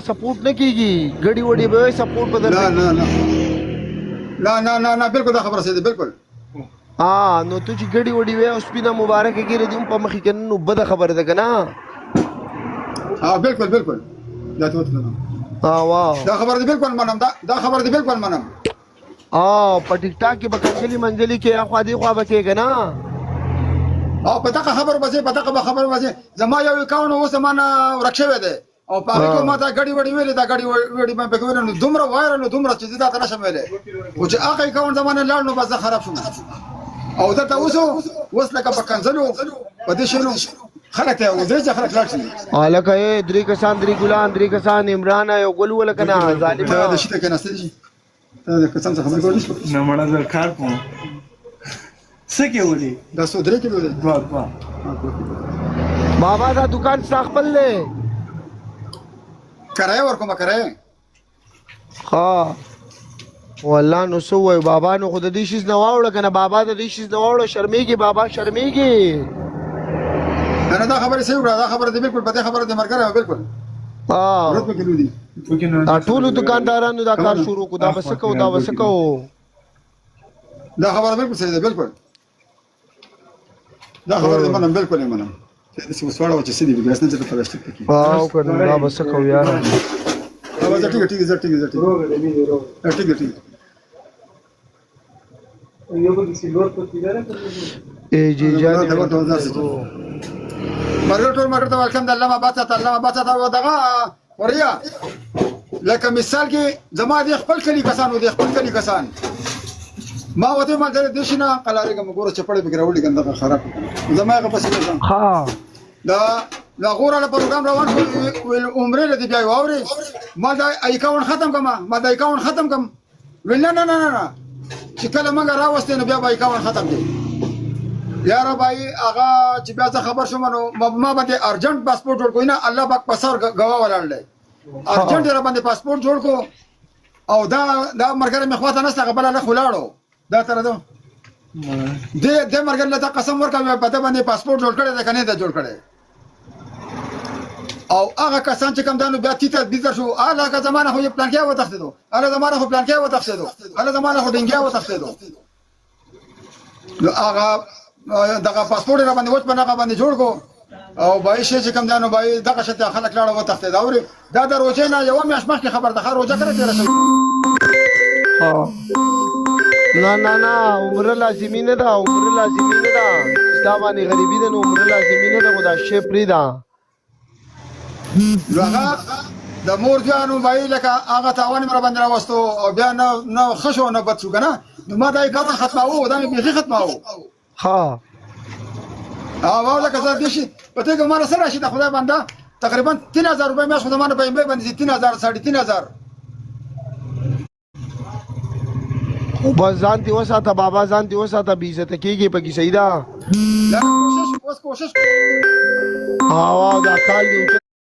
سپورټ نه کیږي، ګډي وډي به سپورټ به درته نه نه نه نه نه نه نه، بالکل دا خبره صحیح ده بالکل. ها نو ته چې ګډي وډي وې او سپینه مبارک ګیره دې په مخ کې، نو بده خبره ده کنه؟ ها بالکل بالکل، دا ته وتلم. ها واه، دا خبره دې بالکل منم، دا خبره دې بالکل منم. او په ټیک ټاک کې به کنځلې منځلې کې اخوا دې خوا به کې کنه؟ او په دغه خبرو بځې، په دغه خبرو بځې زما یو اکاونټ اوس زما نه ورک شوی دی، او په هغه کې ما دا ګړی وړي ویلې، دا ګړی وړي ما پکې ویل، نو دومره وایرل، نو دومره چې دا ته نشم ویلې، خو چې هغه اکاونټ زما نه لاړ نو بس زه خراب شوم. او دلته اوس اوس لکه په کنځلو په دې شنو خلک ته ودرې چې خلک لاړ شي. الکه درې کسان، درې ګلان، درې کسان. عمران یو ګل ولکنه ظالم ته د شته کې ناست شي، ته د قسم څخه خبرې کولی شي؟ نه مړه، زه کار کوم. څه کې ولي؟ دا څو 3 کیلو دی؟ دوه دوه. بابا دا دکان ستا خپل دی؟ کرایه ورکوم، کرایه. ها والله، نو څه وایو بابا؟ نو خو د دې شیز نه واوړه کنه بابا، د دې شیز نه واوړه. شرمېږي بابا، شرمېږي. نه نه، دا خبره صحیح وکړه، دا خبره دې بالکل، په دې خبره دې مرګره بالکل. ها ضرورت پکې نه دي. دا ټولو دکاندارانو دا کار شروع کو، دا بس کو، دا بس کو. دا خبره بالکل صحیح ده، بالکل دا خبره دې منم، بالکل یې منم. چې څه وسواړه چې سړي بیا څنګه چې پلاستیک پکې. او کنه دا بس کو یار. دا ټیک ټیک ټیک ټیک ټیک ټیک ټیک. ای جی جان، مرګ ټول مرګ ته welcome د الله ما بچا ته، الله ما بچا ته. دغه وریا لکه مثال کې زما د خپل کلی کسانو، د خپل کلی کسان ما وته ما درې د شنه قلارې کوم ګوره چپړې به راوړي کنده خراب زما هغه پسې نه. ها دا لا غوره له پروګرام روان شو، ویل عمرې له بیا واوري، ما دا اکاونټ ختم کما، ما دا اکاونټ ختم کم. ویل نه نه نه نه، چې کله موږ راوستې نو بیا به اکاونټ ختم دی. یاره بای، هغه چې بیا زه خبر شوم نو ما باندې ارجنټ پاسپورت جوړ کو. نه الله پاک په سر گواه ولاړ دی، ارجنټ را باندې پاسپورت جوړ کو. او دا دا مرګره مې خواته نشته، هغه بل له خلاړو دا تر ده د د مرګره له قسم ورکړ، په دې باندې پاسپورت جوړ کړی دی کنه دا جوړ کړی. او هغه کسان چې کوم دانو بیا تیتر بیزر شو، هغه زمانه خو یې پلان کې وتښتېدو، هغه زمانه خو پلان کې وتښتېدو، هغه زمانه خو ډنګیا وتښتېدو. نو هغه دغه پاسپورت را باندې وچ په هغه باندې جوړ کو، او بای شي چې کوم دانو بای دغه شته خلک لاړه وتښتېد. اوري دا د روزې نه یو میاشت مخکې خبر ده، روزه کړه تیر شوی. نه نه نه، عمره لازمی نه ده، عمره لازمی نه ده. ستا باندې غریبي ده نو عمره لازمی نه ده، خو دا شی پرېږده. نو هغه د مور ځوانو بای لکه هغه تاوان مر باندې راوستو، او بیا نه نه خشو نه بد شو کنه. نو ما دا کار ختماوه، دا مې بیخي ختماوه. ها او لکه زه دې شي په دې کې ما سره راشي د خدای بنده تقریبا 3000 روپۍ مې خو زمانه په ایم باندې 3000 3500. خو بس ځان دې وساته بابا، ځان دې وساته، بې عزته کېږي پکې. صحیح ده. کوشش اوس کوشش. ها دا کال دې.